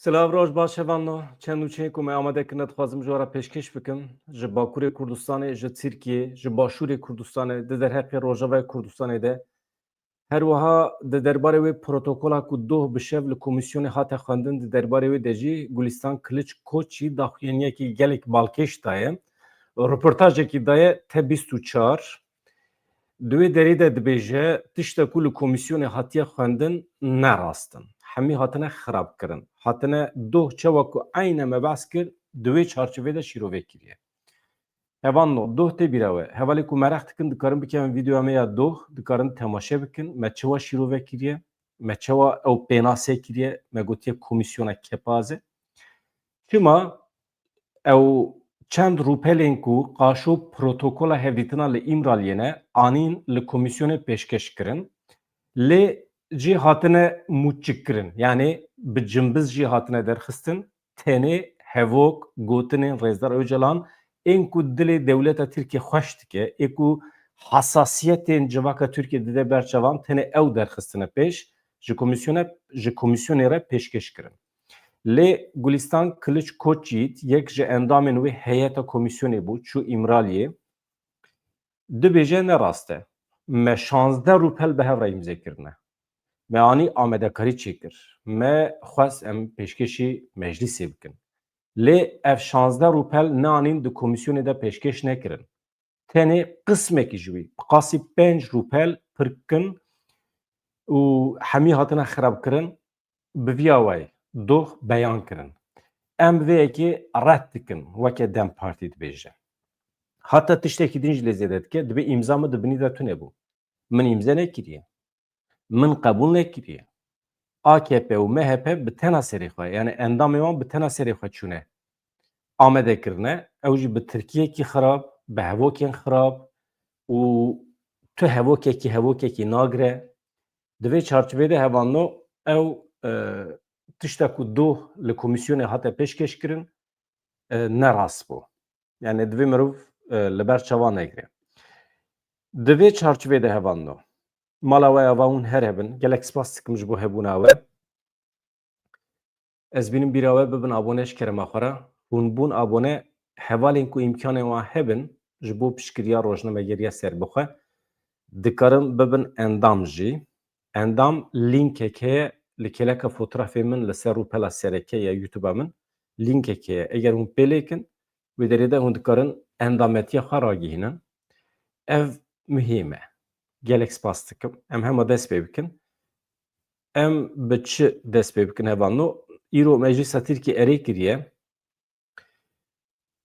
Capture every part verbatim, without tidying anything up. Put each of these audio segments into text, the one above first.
Silav, roj baş hevalno. Çend nûçeyên ku me amade kirine dixwazim ji we re pêşkêş bikim. Ji Bakurê Kurdistanê, ji Tirkiyê, ji Başûrê Kurdistanê, di derheqê Rojavayê Kurdistanê de. Her wiha di derbarê wê protokola ku doh bi şev li komîsyonê hate xwendin, di derbarê wê de jî Gulistan Kiliç Koçî daxuyaniyekî gelek balkêş daye. Roportajekî daye T bîst û çar. Di wê derê de dibêje, tişta ku li komîsyonê hatiye xwendin ne rast in. Hemî hatine xirabkirin. Hatine doh çawa ku eyne me behs kir, di wê çarçovê de şîrove kiriye. Hevalno, doh tê bîra we. Hevalê ku mereq dikin, dikarin bikevin vîdeoya me ya doh, dikarin temaşe bikin. Me çawa şîrove kiriye, me çawa ew pênase kiriye, me gotiye komîsyona kepaz e. Çima ew çend rûpelên ku qaşo protokola hevdîtina li Îmraliyê ne, anîn li komîsyonê pêşkêş kirin. Lê jî hatine mûçik kirin. Yanî bi cimbiz jî hatine derxistin. Tenê hevok gotinên Rêzdar Ocalan, ên ku dilê dewleta Tirkiye xweş dike, ê ku hesasiyetên civaka Tirkiye dide ber çavan, tenê ew derxistine pêş, ji komîsyone, ji komîsyonê re pêşkêş kirin. Lê Gulistan Kiliç Koçyiğit yek ji endamên wê heyeta komîsyonê bû, çû Îmraliyê. Dibêje ne rast e. Me şazdeh rûpel bi hev re îmze kirine. Me anî amadekarî çêkir. Me xwest em pêşkêşî meclîsê bikin. Lê ev şazdeh rûpel neanîn di komîsyonê de pêşkêş nekirin. Tenê qismekî ji wî, bi qasî pênc rûpel pir kin û hemî hatine xirabkirin, bi vî awayî doh beyan kirin. Em vê yekê red dikin, weke DEM Partî dibêje. Heta tiştekî din jî lê zêde dike, dibê îmza min di binî de tune bû. Min îmze nekiriye. Min qebûl nekiriye. A K P û M H P bi tena serê xwe, yanî endamê wan bi tena serê xwe çûne amade kirine. Ew jî bi tirkiyekî xirab, bi hevokên xirab û tu hevokekî hevokekî nagire. Di vê çarçovê de hevalno ew, e, tişta ku doh li komîsyonê hate pêşkêş kirin, e, ne rast bû. Yanî divê mirov, e, li ber çavan negire. Di vê çarçovê de hevalno, mala we ava hûn her hebin. Gelek spas dikim ji bo hebûna we. Ez bînim bîra we bibin abone ji kerema xwe re. Hûn bûn abone, hevalên ku îmkanên wan hebin ji bo piştgiriya rojnamegeriya serbixwe, dikarin bibin endam jî. Endam lînkek heye li kêleka fotoğrafê min li ser rûpela sereke ya YouTube-a min. Lînkek heye. Eger hûn pê lêkin, wê derê de hûn dikarin endametiya xwe ragihînin. Ev muhîm e. Gelek spas dikim. Em hema dest pê bikin. Em bi çi dest pê bikin hevalno? Îro Meclîsa Tirkiyê erê kiriye.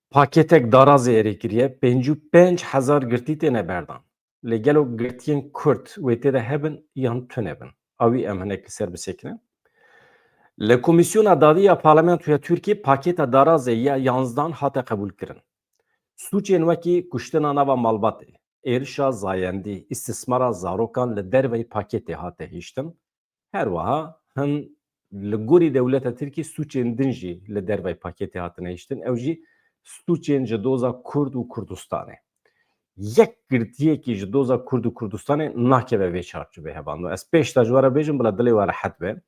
Paketek darazê erê kiriye. Pêncî û pênc hezar girtî têne berdan. Lê gelo girtiyên Kurd wê tê de hebin yan tune bin? A wî em hinek li ser bisekinin. Li Komîsyona Dadî ya Parlamentoya Tirkiyê pakêta darazê ya yanzdan hate qebûlkirin. Sûcên wekî kuştina nava malbatê, êrişa zayendî, îstismara zarokan li derveyî pakêtê hate hiştin. Her wiha hin li gorî dewleta Tirkî sûcên din jî li derveyî pakêtê hatine hiştin. Ew jî sûcên ji doza Kurd û Kurdistanê. Yek girtiyekî ji doza Kurd û Kurdistanê nakeve vê çarçovê hevalno. Ez pêş de ji we re bêjim, bila dilê we rehet be.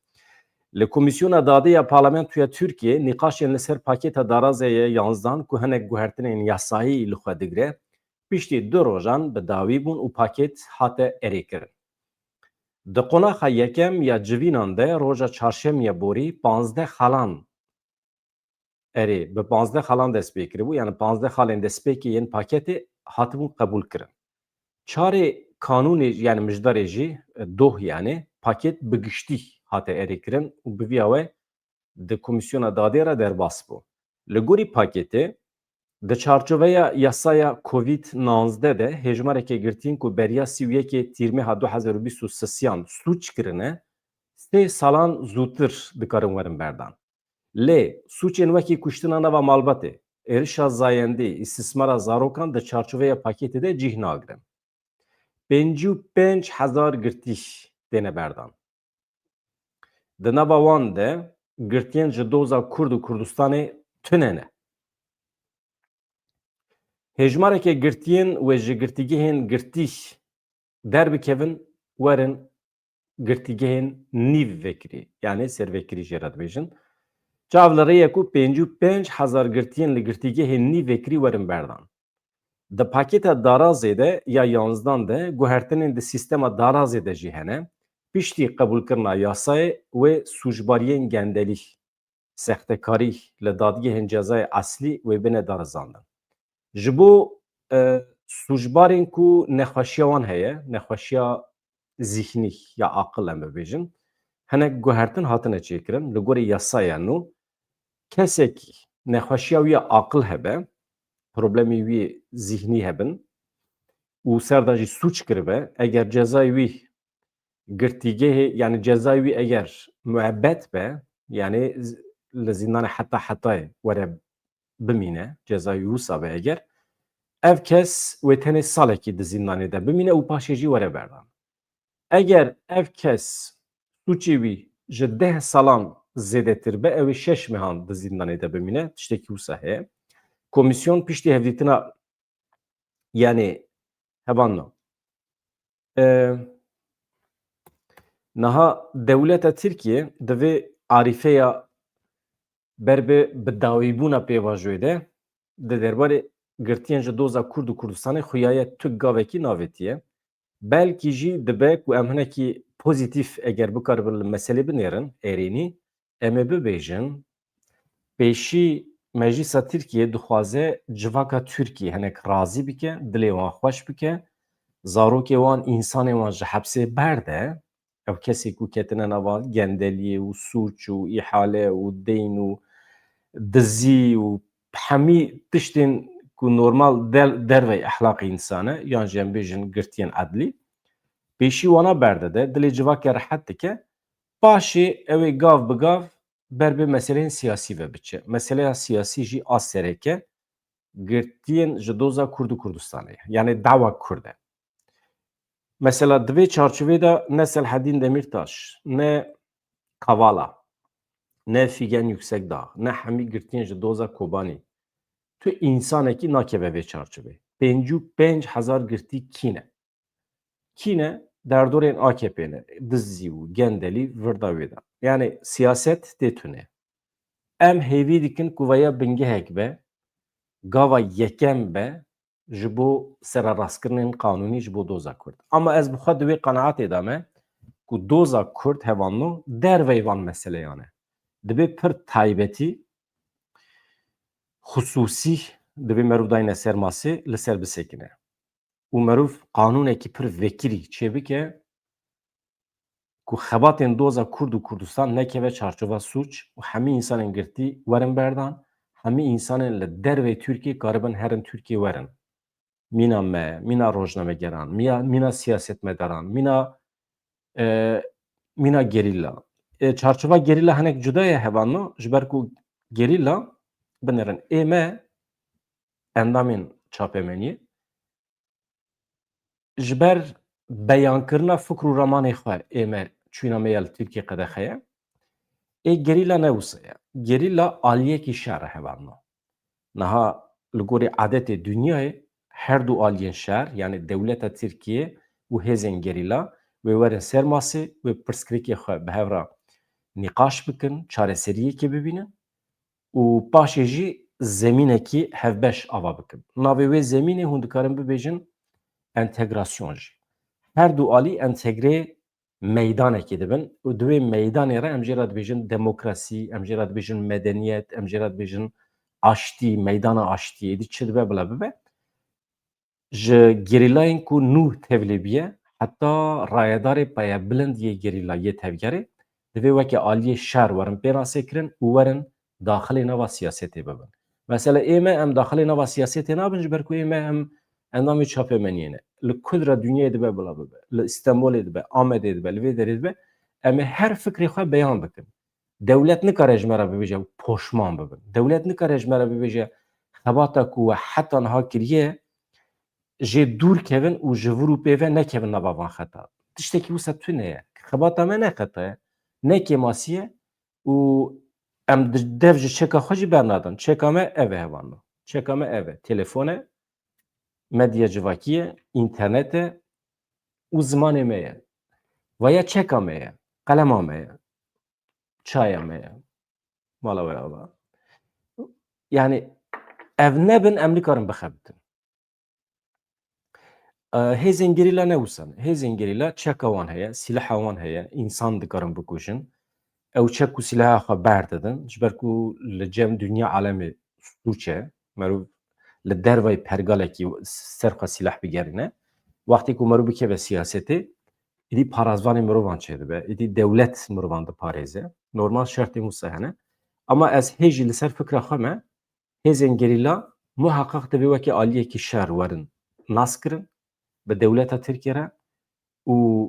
Li Komîsyona Dadê ya Parlamentoya Tirkiyê nîqaşên li ser pakêta darazê ye yanzdan ku hinek guhertinên yasayî li xwe digire, piştî du rojan bi dawî bûn û paket hate erêkirin. Di qonaxa yekem ya civînan de roja çarşemê ya borî panzdeh xalan, erê, bi panzdeh xalan dest pê kiribû, yanî panzdeh xalên destpêkê yên paketê hatibûn qebûl kirin. Çarê kanûnê, yanî mijdarê jî, doh yanî, paket bi giştî hate erêkirin û bi vî awe di Komîsyona Dadê re derbas bû. Li gorî paketê, di çarçoveya yasaya Covid navzdeh de hêjmareke girtiyên ku beriya sî û yekê Tîrmeha du hezar û bîst û sisiyan sûc kirine, sê salan zûtir dikarin werin berdan. Lê sûcên wekî kuştina nava malbatê, êrişa zayendî, îstismara zarokan di çarçoveya paketê de cih nagirin. Pêncî û pênc hezar girtî têne berdan. Di nava wan de girtiyên ji doza Kurd û Kurdistanê tune ne. Hêjmareke girtiyên wê ji girtîgehên girtî derbikevin, werin girtîgehên nîv vekirî, yanî servekirî jê re dibêjin. Çav li rê ye ku pêncî û pênc hezar girtiyên li girtîgehên nîvekirî werin berdan. Di pakêta darazê de ya yanzdan de guhertinên di sîstema darazê de jî hene, piştî qebûlkirina yasayê wê sûcbariyên gendelî, sextekarî li dadgehên cezayê eslî wê bine darizandin. Ji bo, e, sûcbarên ku nexweşiya wan heye, nexweşiya zîhnî ya aqil em bibêjin, hinek guhertin hatine çêkirin. Li gorî yasaya nû, kesekî nexweşiya wî ya aqil hebe, problemê wî zîhnî hebin û ser de jî sûc kiribe, eger cezayê wî girtîgehê, yani cezayê wî eger muebbet be, yani z-, li zîndanê heta hetayê were bimîne, cezayê wî wisa be eger, ev kes wê tenê salekî di zîndanê de bimîne û paşê jî were berdan. Eger ev kes sûcê wî ji deh salan zêdetir be, ew ê şeş mehan di zîndanê de bimîne, tiştekî wisa heye. Komîsyon piştî hevdîtina, yani hebanno. E, niha dewleta Tirkiye divê arîfeya ber bi bidawîbûna pêvajoyê de di derbarê girtiyên ji doza Kurd û Kurdistanê xuyaye tu gavekî navêtiye. Belkî jî dibe ku em hinekî pozîtîf eger bikaribin li meselê binêrin, erênî, em ê bibêjin, pêşî Meclîsa Tirkiyê dixwaze civaka Tirkiyê hinek razî bike, dilê wan xweş bike, zarokê wan, însanê wan ji hepsê berde, ew kesê ku ketine nava gendeliyê û sûc û îhale û deyn û dizî û hemî tiştên ku normal der-, dervey ehlaqê însan e, yan jî em bêjin girtiyên edlî, pêşî wana berdide, dilê civakê rehet dike, paşê ew ê gav bi gav ber bi meseleyên siyasî ve biçe. Meseleya siyasî jî a sereke girtiyên ji doza Kurd û Kurdistanê ye. Yani dawa Kurd e. Mesela di vê çarçovê de ne Selhedîn Demîrtaş, ne Kavala, ne Fîgen Yüksekdağ, ne hemî girtiyên ji doza Kobanî, tu însanekî nakeve vê çarçovê. Pêncî û pênc hezar girtî kî ne? Kî ne? Derdorên A K P ne. Dizî û gendelî virda wê de. Yani siyaset tê tune. Em hêvî dikin ku veya bingehek be, gava yekem be, ji bo sererastkirinên qanûnî ji bo doza Kurd. Ama ez bi xwe di wê qenaetê de me ku doza Kurd hevalno derveyî van meseleyan e. Dibe pir taybetî, xusûsî, divê meriv dayne ser masê, li ser bisekine. Û meriv qanûnekî pir vekirî çêbike, ku xebatên doza Kurd û Kurdistan nekeve çarçova sûc û hemî însanên girtî werin berdan, hemî însanên li dervê Tirkiyê karibin herin Tirkiyê werin. Mîna me, mîna rojnamegeran, mîya-, mîna siyasetmedaran, mîna, e, mîna gerîla. E, çarçova gerîla hinek cuda ye hevalno, ji ber ku gerîla, binêrin, ê me endamên çapemeniyê, ji ber beyankirina fikr û ramanê xwe ê me çûna me ya li Tirkiyê qedexe ye. Ê gerîla ne wisa ye. Gerîla aliyekî şer e hevalno. Niha li gorî adetê dinyayê her du aliyên şer, yani dewleta Tirkiyê û hêzên gerîla wê werin ser masê, wê pirsgirêkê xwe bi hev re nîqaş bikin, çareseriyekê bibînin û paşê jî zemînekî hevbeş ava bikin. Navê wê zemînê hûn dikarin bibêjin entegrasyon jî. Her du alî entegrê meydanekê dibin û di wê meydanê re em jê re dibêjin demokrasî, em jê re dibêjin medeniyet, em jê re dibêjin aştî, meydana aştiyê. Êdî çi dibe bila bibe. Ji gerîlayên ku nû tevlî bûye, heta rayedarê payebilind yê gerîla yê tevgerê, divê weke aliyê şer werin pênasekirin û werin daxilê nava siyasetê bibin. Mesela ê me em daxilê nava siyasetê nabin, ji ber ku ê me em endamê çapemeniyê ne. Li ku re dinyayê dibe bila bibe. Li Stenbolê dibe, Amedê dibe, li vê derê dibe. Em ê her fikrê xwe beyan bikin. Dewlet nikare ji me re bibêje poşman bibin. Dewlet nikare ji me re bibêje xebata ku we heta niha kiriye, jê dûr kevin û ji vir û pê ve nekevin nava van xeta. Tiştekî wisa tune ye. Xebata me ne xeta ye, ne kêmasî ye û em di-, dev ji çeka xwe jî bernadin. Çeka me ev e hevalno. Çeka me ev e. Telefon e, medya civakî ye, înternet e û zimanê me ye. Veya çeka me ye, qelema me ye, çaya me ye. Mala we ava. Yani ev nebin, em nikarin bixebitin. E, hêzên gerîla ne wisa ne. Hêzên gerîla çeka wan heye, sîlaha wan heye, însan dikarin bikujin. Ew çek û sîlaha xwe berdidin, ji ber ku li cem dinya alemê sûç e. Merov li dervayî pergalekî ser xwe sîlah bigerîne. Wextê ku merov bikeve siyasetê, îdî parazvanê mirovan çêdibe, îdî dewlet mirovan diparêze. Normal şertên wisa hene. Ama ez hê jî li ser fikra xwe me, hêzên gerîla muheqeq divê weke aliyekî şer werin naskirin bi dewleta Tirkiyê re û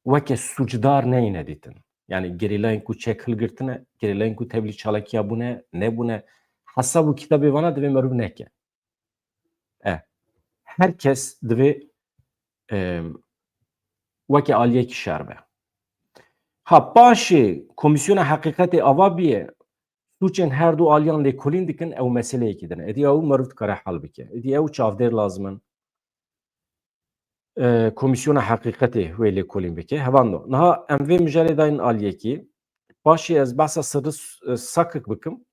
weke sûcdar neyne dîtin. Yani gerîlayên ku çek hilgirtine, gerîlayên ku tevlî çalakiya bûne, nebûne, hesab û kitabê vana divê meriv neke. E, her kes divê, e, weke aliyekî şer be. Ha, paşê Komîsyona Heqîqetê ava biye, sûcên her du aliyan lêkolîn dikin, ew meseleyekî din e. Êdî ew meriv dikare hel bike. Êdî ew çavdêr lazim in. E, Komîsyona Heqîqetê wê lêkolîn bike. Hevan do. Niha em vê mijarê dayîn aliyekî. Paşê ez behsa Sirri S-, e, Sakik bikim.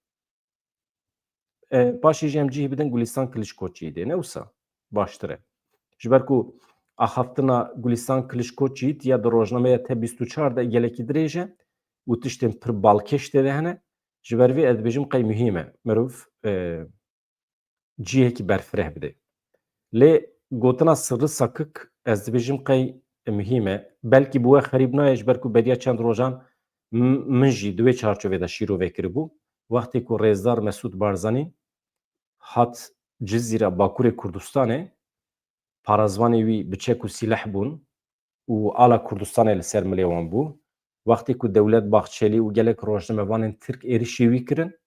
E, paşê jî em cih bidin Gulistan Kiliçkoçî dê. Ne wisa? Baştir e. Ji ber ku axaftina Gulistan Kiliçkoçî ya di rojnameya T bîst û çar de gelekî dirêj e û tiştên pir balkêş tê de hene. Ji ber vê ez dibêjim qey muhîm e. Mirov, e, cihekî berfireh bide. Lê gotina Sirri Sakik ez dibêjim qey muhîm e. Belkî bi we xerîb nayê, ji ber ku beriya çend rojan m-, min jî di wê çarçovê de şîrove kiribû. Wextê ku Rêzdar Mesûd Barzanî hat Cizîra Bakurê Kurdistanê, parazvanê wî bi çek û sîleh bûn û ala Kurdistanê li ser milê wan bû. Wextê ku Dewlet Bahçelî û gelek rojnamevanên Tirk êrişê wî kirin,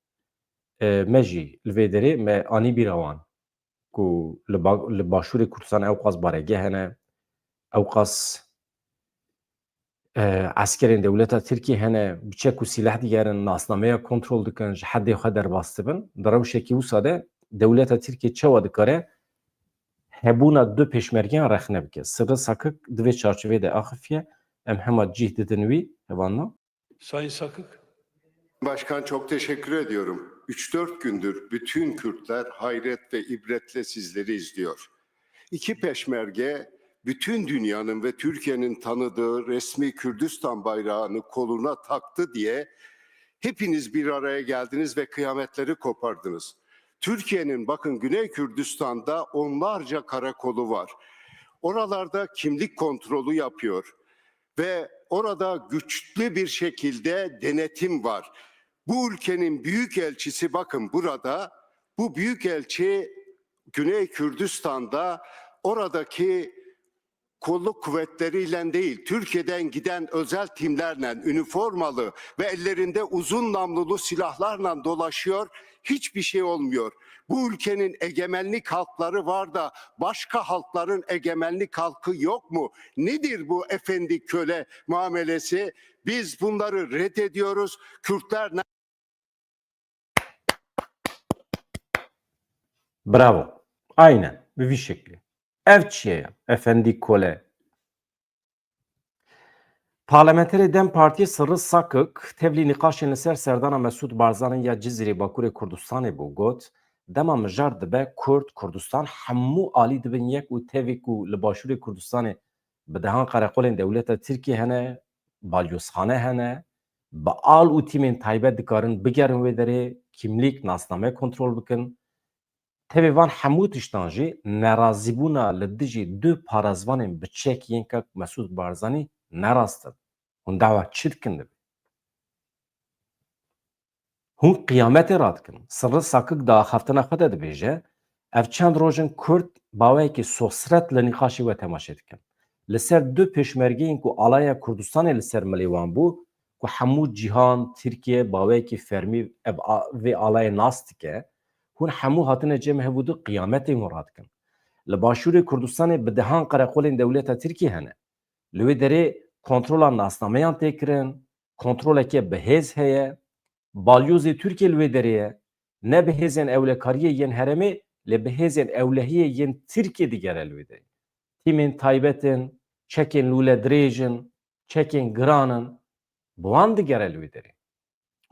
e, me jî li vê derê me anî bîra wan ku li ba-, li başûrê Kurdistanê ewqas baregeh hene, ewqas, e, eskerên dewleta Tirkiyê hene, bi çek û sîleh digerin, nasnameya kontrol dikin, ji hedê xwe derbas dibin. Di rewşekî wisa de dewleta Tirkiyê çawa dikare hebûna du pêşmergeyan rexne bike? Sirri Sakik di vê çarçovê de axifiye, em hema cih didin wî, hevalno. Sayın Sakık. Başkan, çok teşekkür ediyorum. Üç dört gündür bütün Kürtler hayret ve ibretle sizleri izliyor. İki peşmerge bütün dünyanın ve Türkiye'nin tanıdığı resmi Kürdistan bayrağını koluna taktı diye hepiniz bir araya geldiniz ve kıyametleri kopardınız. Türkiye'nin, bakın, Güney Kürdistan'da onlarca karakolu var. Oralarda kimlik kontrolü yapıyor ve orada güçlü bir şekilde denetim var. Bu ülkenin büyükelçisi, bakın burada, bu büyükelçi Güney Kürdistan'da oradaki kolluk kuvvetleriyle değil, Türkiye'den giden özel timlerle, üniformalı ve ellerinde uzun namlulu silahlarla dolaşıyor. Hiçbir şey olmuyor. Bu ülkenin egemenlik halkları var da başka halkların egemenlik hakkı yok mu? Nedir bu efendi köle muamelesi? Biz bunları reddediyoruz. Kürtler ne Bravo. Aynen. Bi vî şeklî. Ev çi ye ya? Efendî kole. Parlamenterê DEM Partiyê Sirri Sakik tevlî nîqaşên li ser serdana Mesûd Barzanî ya Cizîrê Bakurê Kurdistanê bû, got, dema mijar dibe Kurd, Kurdistan, hemû alî dibin yek û tevî ku li Başûrê Kurdistanê bi dehan qereqolên dewleta Tirkiyê hene, balyozxane hene, bi al û tîmên taybet dikarin bigerin wê derê, kîmlîk, nasname kontrol bikin. Tevê van hemû tiştan jî nerazîbûna li dijî du parazvanên bi çek yên kak Mesûd Barzanî ne rast in. Hûn dawa çi dikin divê? Hûn qiyametê radikin. Sirri Sakik di axaftina xwe de dibêje, ev çend roj in Kurd baweyekî sosret li nîqaşê we temaşe dikin. Li ser du pêşmergeyên ku alaya Kurdistanê li ser milê wan bû, ku hemû cîhan, Tirkiye baweyekî fermî ev a-, vê alayê nas dike, hûn hemû hatine cem hev û du qiyametê hûn radikin. Li Başûrê Kurdistanê bi dehan qereqolên dewleta Tirkiyê hene. Li wê derê kontrola nasnameyan tê kirin, kontroleke bi hêz heye, balyozê Tirkiyê li wê derê ye, ne bi hêzên ewlekariyê yên herêmê, lê bi hêzên ewlehiyê yên Tirkiyê digere li wê derê. Tîmên taybet in, çekên lûle dirêj in, çekên giran in, bi wan digere li wê derê.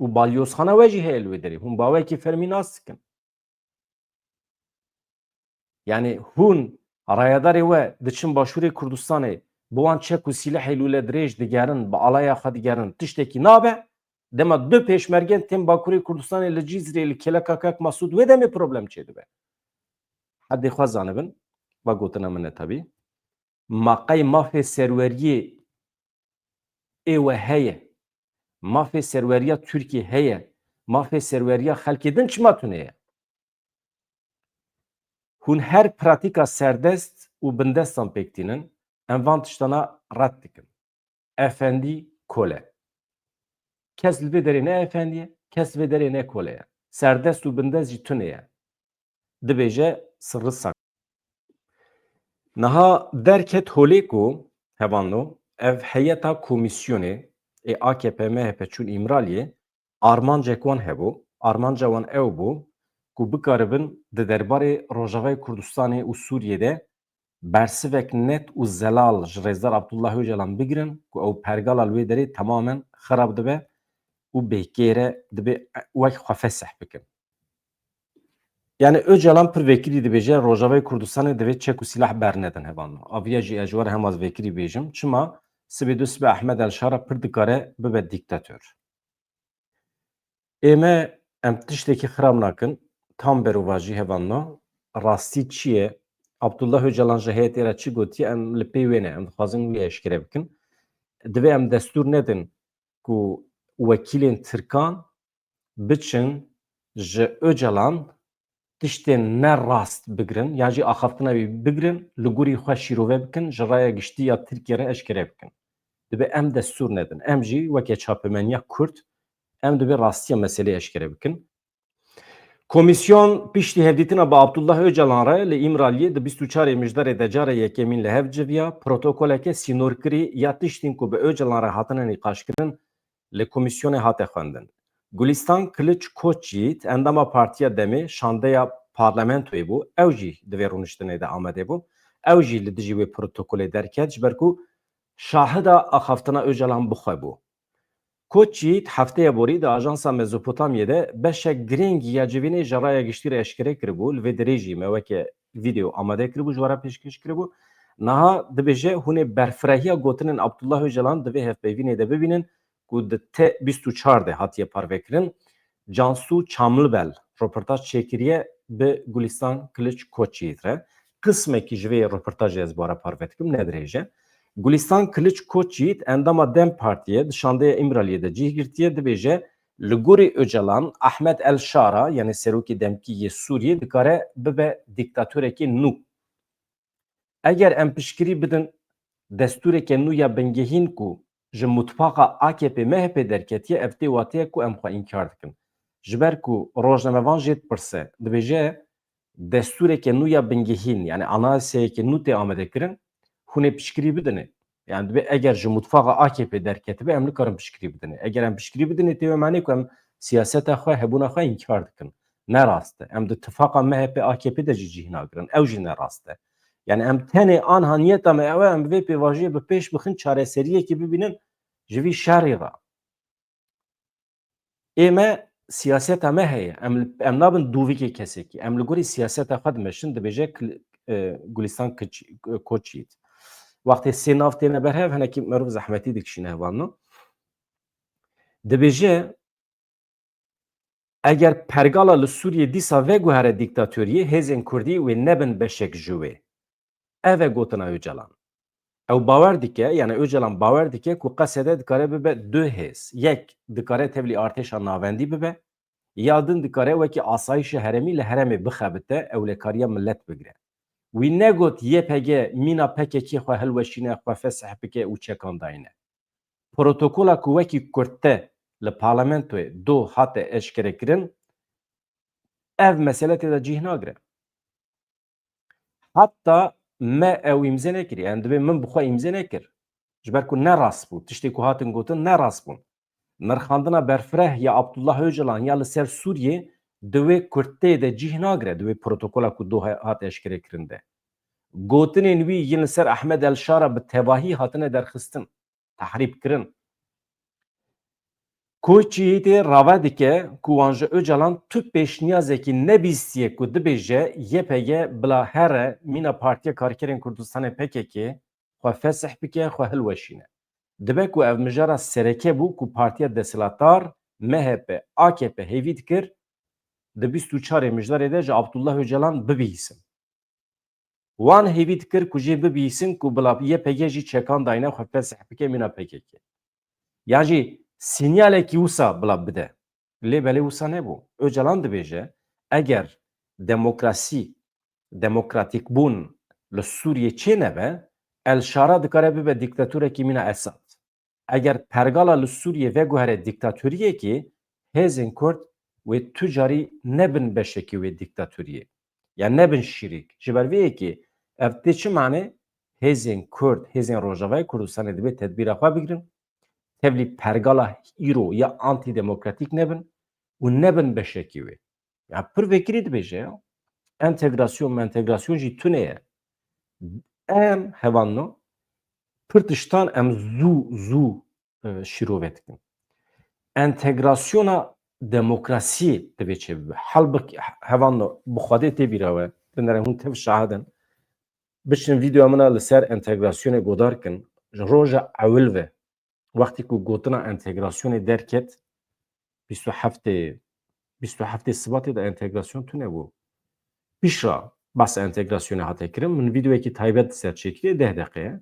û balyozxana we jî heye li wê derê. Hûn bi awayekî fermî nas dikin. Yani hûn rayedarê we diçin Başûrê Kurdistanê, bi wan çek û sîlehê lûledirêj digerin, bi alaya xwe digerin, tiştekî nabe. Dema du pêşmergên tên Bakurê Kurdistanê li Cizrê, li kêleka kak Masûd, wê demê problem çêdibe. Hedê xwe zanibin, va gotina min e tabî. Ma qey mafê serweriyê ê we heye? Mafê serweriya Tirkiyê heye? Mafê serweriya xelkê din çima tune ye? Hûn her pratîka serdest û bindestan pêk tînin, em van tiştana red dikin. Efendî, kole. Kes li vê derê ne efendî ye, kes li vê derê ne kole ye. Serdest û bindest jî tune ye. Dibêje sirri sak. Niha derket holê ku, hevalno, ev heyeta komîsyonê ê A K P M H P çûn Îmraliyê, armancek wan hebû. Armanca wan ew bû ku bikaribin di derbarê Rojavayê Kurdistanê û Sûriyê de bersivek net û zelal ji Rêzdar Abdullah Ocalan bigirin ku ew pergala li wê derê temamen xirab dibe û bêkêr e, dibe wek xwe fesih bikin. Yani Ocalan pir vekirî dibêje, Rojavayê Kurdistanê divê çek û sîlah bernedin, hevalno. Aviya jî ez ji we re hema vekirî bêjim. Çima? Sibê du sibê Ahmed El Şara pir dikare bibe dîktator. Ê me, em tiştekî xirab nakin. Tam berovajî, hevalno. Rastî çi ye? Abdullah Ocalan ji heyetê re çi gotiye, em li pê wê ne. Em dixwazin wî eşkere bikin. Divê em destûr nedin ku wekîlên Tirkan biçin ji Ocalan tiştên ne rast bigirin, yan jî axaftina wî bigirin, li gorî xwe şîrove bikin, ji raya giştî ya Tirkiye re eşkere bikin. Dibe em destûr nedin. Em jî weke çapemeniya Kurd, em dibe rastiya meselê eşkere bikin. Komîsyon piştî hevdîtina bi Abdullah Ocalan re li Îmraliyê di bîst û çarê Mijdarê de cara yekemîn li hev civiya, protokoleke sînorkirî ya tiştên ku bi Ocalan re hatine nîqaşkirin li komîsyonê hate xwendin. Gulistan Kiliç Koçyiğit, endama Partiya Demê, şandeya parlamentoyê bû, ew jî di vê rûniştinê de amade bû. Ew jî li dijî wê protokolê derket, ji ber ku şahida axaftina Ocalan bi xwe bû. Koçyiğit hefteya borî di Ajansa Mezopotamyê de beşek girîng ya civînê ji raya giştî re eşkere kiribû, li vê derê jî me weke vîdeo amade kiribû, ji we re pêşkêş kiribû. Niha dibêje hûn ê berfirehiya gotinên Abdullah Ocalan di vê hevpeyvînê de bibînin ku di T bîst û çar de hatiye parvekirin. Cansu Çamlibel roportaj çêkiriye bi Gulistan Kiliç Koçyiğit re. Qismekî ji vê roportajê ez bi we re parve dikim, ne dirêj e. Gulistan Kiliç Koçyiğit endama DEM Partiyê di şandeya Îmraliyê de cih girtiye, dibêje, li gorî Ocalan, Ahmed El Şara, yani serokê demkî yê Sûriyê, dikare bibe dîktatorekê nû. Eger em piştgirî bidin destûreke nû ya bingehîn ku ji mutfaqa A K P M H P derketiye, ev tê wateya ku em xwe înkar dikin. Ji ber ku rojnamevan jê dipirse, dibêje destûreke nû ya bingehîn, yani anayaseyeke nû tê amadekirin, hûn ê piştgirî bidinê. Yani dibe eger ji mutfaqa A K P derketibe, em nikarin piştgirî bidinê. Eger em piştgirî bidinê, tê wê manê ku em siyaseta xwe, hebûna xwe înkar dikin. Ne rast e. Em di tifaqa M H P A K P de jî cih nagirin. Ew jî ne rast e. Yani em tenê anha niyeta me ew e, em bi vê pêvajoyê bi pêş bixin, çareseriyekê bibînin ji vî şerî re. Ê me siyaseta me heye. Em, em nabin dûvikê kesekî. Em li gorî siyaseta xwe dimeşin, dibêje Kil-, e, Gulistan Kiç-, Koçyiğit. Wextê sê nav têne ber hev, hinekî merov zehmetî dikişîne hevalno. Dibêje, eger pergala li Sûriyê dîsa veguhere dîktatoriyê, hêzên Kurdî wê nebin beşek ji wê. Ev e gotina Ocalan. Ew bawer dike, yani Ocalan bawer dike ku Qesede dikare bibe du hêz. Yek dikare tevlî artêşa navendî bibe, ya din dikare wekî asayişa herêmî li herêmê bixebite, ewlekariya millet bigire. Wî negot Y P G mîna P K K xwe hilweşîne, xwe fesih bike û çekan dayne. Protokola ku wekî kurte li parlamentoyê do hate eşkerekirin, ev mesele tê de cih nagire. Heta me ew îmze nekiriye. Em dibê min bi xwe îmze nekir. Ji ber ku ne rast bû. Tiştê ku hatin gotin ne rast bûn. Nirxandina berfireh ya Abdullah Ocalan ya li ser Sûriyê di wê kurteyê de cih nagire, di wê protokola ku do he-, hat eşkerekirin de. Gotinên wî yên li ser Ahmed El Şara bi tevahî hatine derxistin, tehrîb kirin. Koçî yê rave dike ku wan ji Ocalan tu pêşniyazekî nebîstiye ku dibêje Y P G bila here mîna Partiya Karkerên Kurdistanê P K K xwe fesih bike, xwe hilweşîne. Dibe ku ev mijara sereke bû ku Partiya Desthilatdar M H P, A K P hêvî dikir di bîst û çarê mijdarê de ji Abdullah Ocalan bibihîsin. Wan hêvî dikir ku jê bibihîsin ku bila Y P G jî çekan dayne xwe fesih bike mîna P K K. Yan jî sînyalekî wisa bila bide. Lê belê wisa nebû. Ocalan dibêje, eger demokrasî, demokratîkbûn li Sûriyê çênebe, El Şara dikare bibe dîktatorek mîna Esad. Eger pergala li Sûriyê veguhere dîktatoriyekê, hêzên Kurd wê tu carî nebin beşekî wê dîktatoriyê. Ya nebin şirîk. Ji ber vê yekê ev tê çi mane? Hêzên Kurd, hêzên Rojavayê Kurdistanê dibê tedbîra xwe bigirin. Tevlî pergala îro ya antîdemokratîk nebin û nebin beşekî wê. Ya pir vekirî dibêje ya. Entegrasyon, mentegrasyon jî tune ye. Em hevanno pir tiştan em zû, zû, e, şîrove dikin. Entegrasyona demokrasiyê divê çêbibe. Halbik hevanno bi Xwedê tê bîra we. Binere hûn tev şahid in. Biçin vîdeoya min a li ser entegrasyonê godar kin. Ji roja ewil ve, wextî ku gotina entegrasyonê derket, bîst û heftê, bîst û heftê Sibatê de entegrasyon tune bû. Pişra behsa entegrasyonê hate kirin, min vîdeoyekî taybet li ser çêkiriye, deh deqe ye.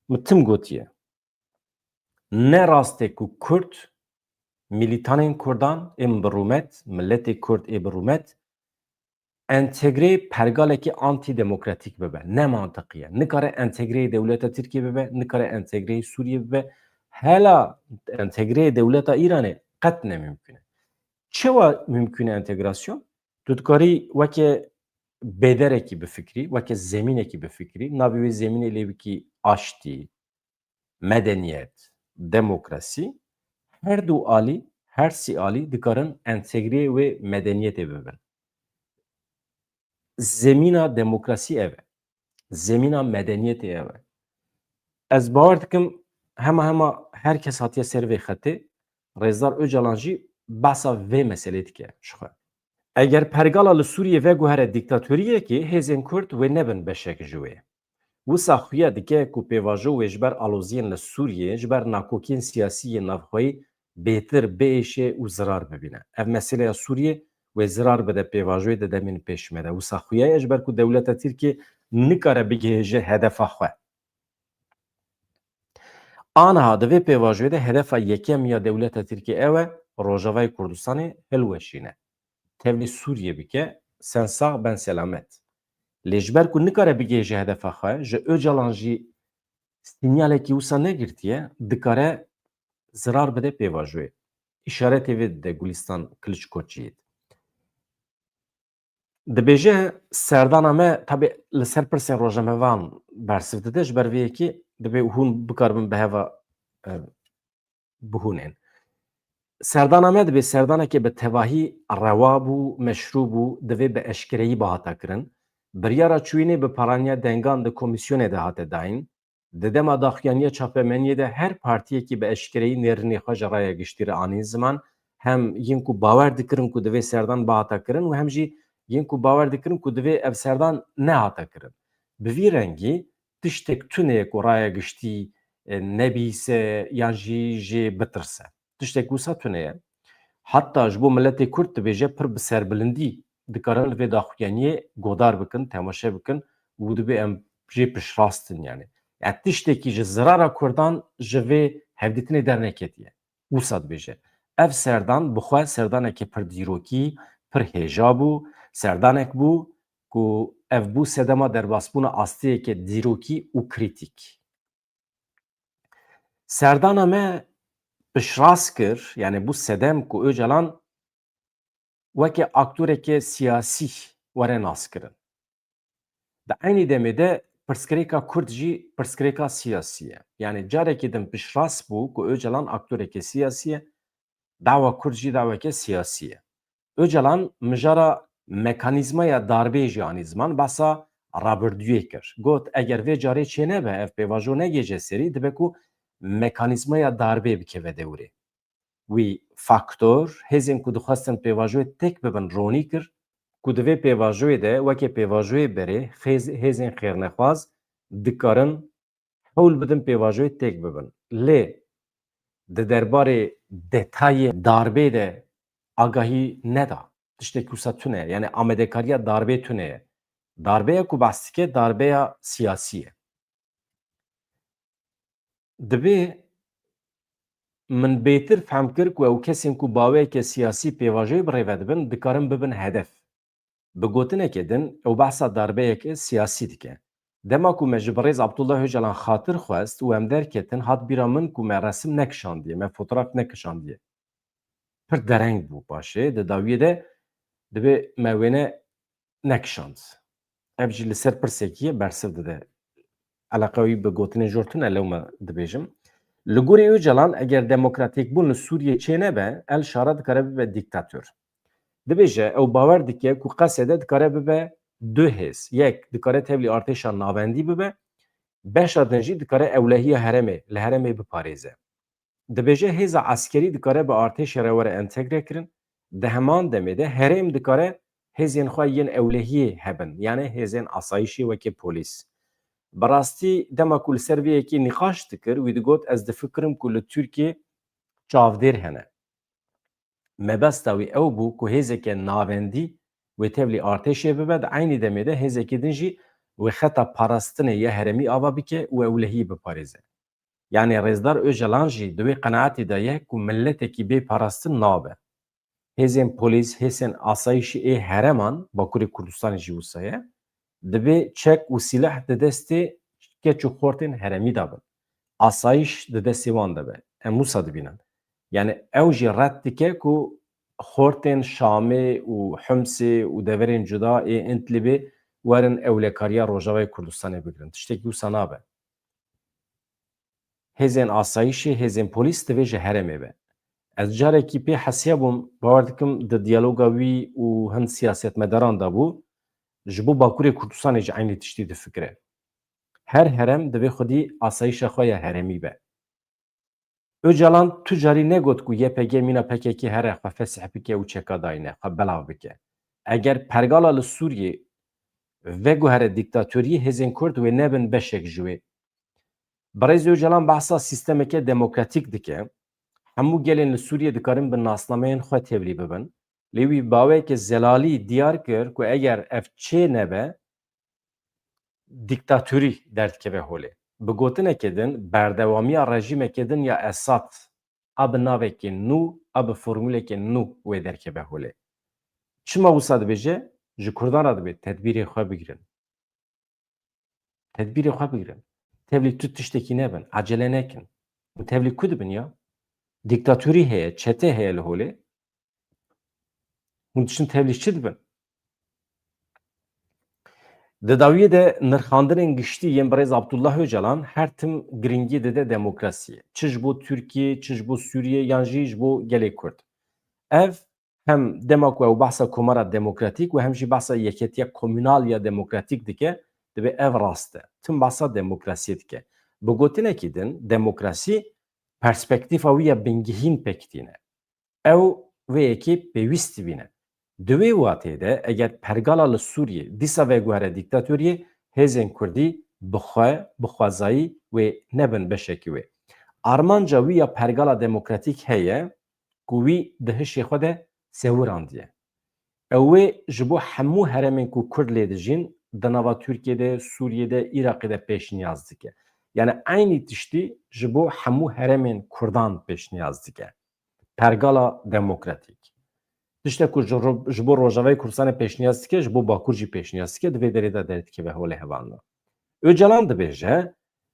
Min tim gotiye. Ne rast e ku Kurd, milîtanên Kurdan ên bi rûmet, miletê Kurd ê bi rûmet, entegreyê pergalekî antîdemokratîk bibe. Ne mantiqî ye. Nikare entegreyê dewleta Tirkiyê bibe, nikare entegreyê Sûriyê bibe. Hela entegreyê dewleta Îranê qet ne mimkun e. Çawa mimkun e entegrasyon? Tu dikarî weke bêderekî bifikirî, weke zemînekî bifikirî. Navê wê zemînê lê bikî aştî, medeniyet, demokrasî. Her du alî, her sî alî dikarin entegreyê wê medeniyetê bibin. Zemîna demokrasî ev e. Zemîna medeniyetê ev e. Ez bawer dikim hema hema her kes hatiye ser vê xetê. Rêzdar Ocalan jî behsa vê meselê dike ji xwe. Eger pergala li Sûriyê veguhere dîktatoriyekê, hêzên Kurd wê nebin beşek ji wê. Wisa xuya dike ku pêvajo wê ji ber aloziyên li Sûriyê, ji ber nakokiyên siyasî yên navxweyî bêtir biêşe û zirar bibîne. Ev meseleya Sûriyê wê zirar bide pêvajoyê di demên pêş me de. Wisa xuya ye, ji ber ku dewleta Tirkiyê nikare bigihêje hedefa xwe. Aniha di vê pêvajoyê de hedefa yekem ya dewleta Tirkiyê ew e, Rojavayê Kurdistanê hilweşîne. Tevlî Sûriyê bike, sen sax ben selamet. Lê ji ber ku nikare bigihêje hedefa xwe, ji Ocalan jî sînyalekî wisa negirtiye, dikare zirar bide pêvajoyê. Îşaretê vê dide Gulistan Kiliçkoçiyê. Dibêje serdana me, tabî li ser pirsên rojnamevan bersiv dide, ji ber vê yekê dibê hûn bikaribin bi heva, e, bihûnên. Serdana me dibê serdaneke bi tevahî rewa bû, meşrû bû, divê bi eşkereyî bihata kirin. Biryara çûyînê bi paraniya dengan di komîsyonê de hate dayîn. Di dema daxuyaniya çapemeniyê de her partiyekî bi eşkereyî nêrînê xwe ji raya giştî re anîn ziman, hem yên ku bawer dikirin ku divê serdan bihata kirin û hem jî yên ku bawer dikirin ku divê ev serdan nehata kirin. Bi vî rengî tiştek tune ye ku raya giştî, e, nebihîse yan jî jê bitirse. Tiştek wisa tune ye. Heta ji bo miletê Kurd dibêje pir bi serbilindî dikarin li vê daxuyaniyê godar bikin, temaşe bikin û dibê em jê piştrast in yani. Yani tiştekî ji zirara Kurdan ji vê hevdîtinê derneketiye. Wisa dibêje. Ev serdan bi xwe serdaneke pir dîrokî, pir hêja bû, serdanek bû ku ev bû sedema derbasbûna asteyeke dîrokî û krîtîk. Serdana me piştrast kir, yani bû sedem ku Ocalan weke aktoreke siyasî were naskirin. Di eynî demê de pirsgirêka Kurd jî pirsgirêka siyasî ye. Yani carekî din piştrast bû ku Ocalan aktoreke siyasî ye, dawa Kurd jî daweke siyasî ye. Ocalan mijara mekanîzmaya darbê jî anî ziman, behsa rabirdûyê kir. Got, eger vê carê çênebe, ev pêvajo negêje serî, dibe ku mekanîzmaya darbê bikeve dewrê. wî faktor, hêzên ku dixwestin pêvajoyê têk bibin ronî kir ku di vê pêvajoyê de weke pêvajoyê berê xêz-, hêzên xêrnexwaz dikarin hewl bidin pêvajoyê têk bibin. Lê di derbarê detayê darbê de agahî neda. Tiştek wisa tune ye. Yani amadekariya darbê tune ye. Darbeya ku behs dike darbeya siyasî ye. Dibê min bêtir fehm kir ku ew kesên ku baweyeke siyasî pêvajoyê bi rê ve dibin, dikarin bibin hedef. Bi gotinekê din, ew behsa darbeyeke siyasî dike. Dema ku me ji birêz Abdullah Ocalan xatir xwest û em derketin, hat bîra min ku me resim nekişandiye, me fotoğraf nekişandiye. Pir dereng bû paşê, di dawiyê de dibê me wêne nekişand. Ev jî li ser pirsekî ye, bersiv dide. Eleqa wî bi gotinên jor tune, lewma dibêjim. Li gorî Ocalan, eger demokratîkbûn li Sûriyê çê nebe, El Şara dikare bibe dîktator. Dibêje, ew bawer dike ku Qesede dikare bibe du hêz. Yek, dikare tevlî artêşa navendî bibe, beşa din jî dikare ewlehiya herêmê, li herêmê biparêze. Dibêje, hêza eskerî dikare bi artêşê re were entegre kirin, di heman demê de herêm dikare hêzên xwe yên ewlehiyê hebin, yanî hêzên asayişê wekî polîs. Bi rastî dema ku li ser vê yekê nîqaş dikir, wî digot, ez difikirim ku li Tirkiyê çavdêr hene. Mebesta wî ew bû ku hêzeke navendî wê tevlî artêşê bibe, di eynî demê de hêzekî din jî wê xeta parastinê ya herêmî ava bike û ewlehiyê biparêze. Yanî Rêzdar Ocalan jî di wê qenaetê de ye ku miletekî bê parastin nabe. Hêzên polîs, hêzên asayişî ê herêman, Bakurê Kurdistanê jî wisa ye, dibê çek û sîleh di destê keç û xortên herêmî de bin. Asayîş di destê wan de be. Em wisa dibînin. Yanî ew jî red dike ku xortên Şamê û Himsê û deverên cuda ê Întlibê werin ewlekariya Rojavayê Kurdistanê bigirin. Tiştekî wisa nabe. Hêzên asayişê, hêzên polîs divê ji herêmê be. Ez carekî pê hesiya bûm, bawer dikim di diyaloga wî û hin siyasetmedaran de bû, ji bo Bakurê Kurdistanê jî eynî tiştî difikire. Her herêm divê xwedî asayişa xwe ya herêmî be. Ocalan tu carî negot ku Y P G mîna P K K here xwe fesih bike û çeka dayne, xwe belav bike. Eger pergala li Sûriyê veguhere dîktatoriyê, hêzên Kurd wê nebin beşek ji wê. Birêz Ocalan behsa sîstemeke demokratîk dike. Hemû gelên li Sûriyê dikarin bi nasnameyên xwe tevlî bibin. Lê wî baweyeke zelalî diyar kir ku eger ev çê nebe, dîktatorî derdikeve holê. Bi gotineke din, berdewamiya rejîmeke din ya Esad a bi navekê nû, a bi formûleke nû wê derkeve holê. Çima wisa dibêje? Ji Kurdan re dibê tedbîrê xwe bigirin. Tedbîrê xwe bigirin. Tevlî tu tiştekî nebin, ecele nekin. Hûn tevlî ku dibin ya? Dîktatorî heye, çete heye li holê. Hûn diçin tevlî çi dibin? Di dawiyê de nirxandinên giştî yên birêz Abdullah Ocalan her tim giringî dide demokrasiyê. Çi ji bo Tirkiyê, çi ji bo Sûriyê yan jî ji bo gelê Kurd. Ev hem dema ku ew behsa komara demokratîk û hem jî behsa yeketiya komunal ya demokratîk dike, dibê ev rast e. Tim behsa demokrasiyê dike. Bi gotinekî din, demokrasî perspektîfa wî ya bingehîn pêk tîne. Ew vê yekê pêwîst dibîne. Di wê watê de, eger pergala li Sûriyê dîsa veguhere dîktatoriyê, hêzên Kurdî bi xwe, bi xwezayî wê nebin beşekî wê. Armanca wî ya pergala demokratîk heye ku wî di hişê xwe de sewirandiye. Ew wê ji bo hemû herêmên ku Kurd lê dijîn, di nava Tirkiyê de, Sûriyê de, Iraqê de pêşniyaz dike. Yani eynî tiştî ji bo hemû herêmên Kurdan pêşniyaz dike. Pergala demokratîk. Tiştek ku ji ro-, ji bo Rojavayê Kurdistanê pêşniyaz dike, ji bo Bakur jî pêşniyaz dike, di vê derê de derdikeve holê hevalno. Ocalan dibêje,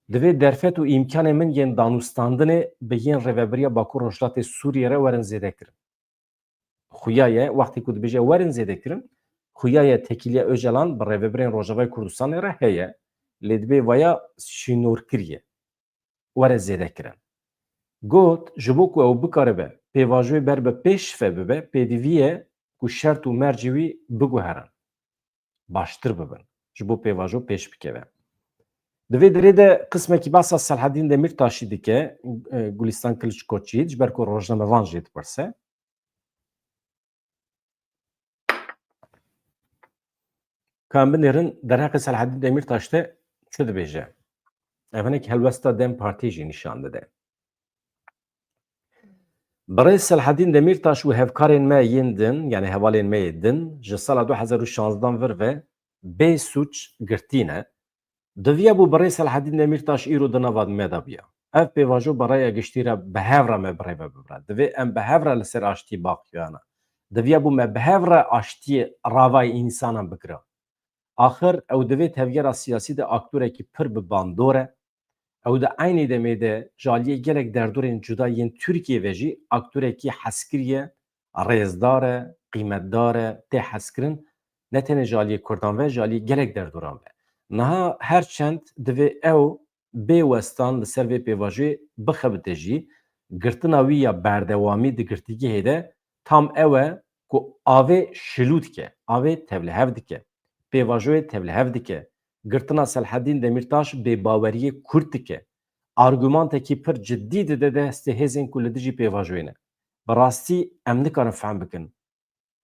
divê derfet û îmkanê min yên danûstandinê bi yên rêvebiriya Bakur Rojhilatê Sûriyê re werin zêde kirin. Xuya ye, wextê ku dibêje werin zêde kirin, xuya ye tekîliya Ocalan bi rêvebirên Rojavayê Kurdistanê re heye, lê dibê vaya şînorkirî ye. Were zêde kirin. Got, ji bo ku ew bikaribe pêvajoyê ber bi pêş ve bibe, pêdivî ye ku şert û mercê wî biguherin. Baştir bibin. Ji bo pêvajo pêş bikeve. Di vê derê de qismekî behsa Selhedîn Demîrtaşî dike, e, Gulistan Kiliçkoçî, ji ber ku rojnamevan jê dipirse. Ka em binêrin, derheqê Selhedîn Demîrtaş de çi dibêje? Ev hinek helwesta DEM Partiyê jî nîşan dide. Birêz Selhedîn Demîrtaş û hevkarên me yên din, yanî hevalên me yê din, ji sala du hezar û şanzdan vir ve bê sûc girtî ne. Diviya bû birêz Selhedîn Demîrtaş îro di nava me de biya. Ev pêvajo bi raya giştî re bi hev re me bi rê ve bibire. Divê em bi hev re li ser aştiyê baqiyana. Diviya bû me bi hev re aştiyê ravayê însanan bikira. Axir ew di vê tevgera siyasî de aktorekî pir bi bandor e. Ew di eynî demê de ji aliyê gelek derdorên cuda yên Tirkiyê ve jî aktorekî hezkirî ye, rêzdar e, qîmetdar e, tê hezkirin, ne tenê ji aliyê Kurdan ve, ji aliyê gelek derdoran ve. Niha her çend divê ew bê westan li ser vê pêvajoyê bixebite jî, girtina wî ya berdewamî di girtîgehê de tam ew e ku avê şilû dike, avê tevlihev dike, pêvajoyê tevlihev dike, girtina Selhedîn Demîrtaş bêbaweriyê kurt dike, argumantekî pir cidî dide destê hêzên ku li dijî pêvajoyê ne. Bi rastî em nikarin fehm bikin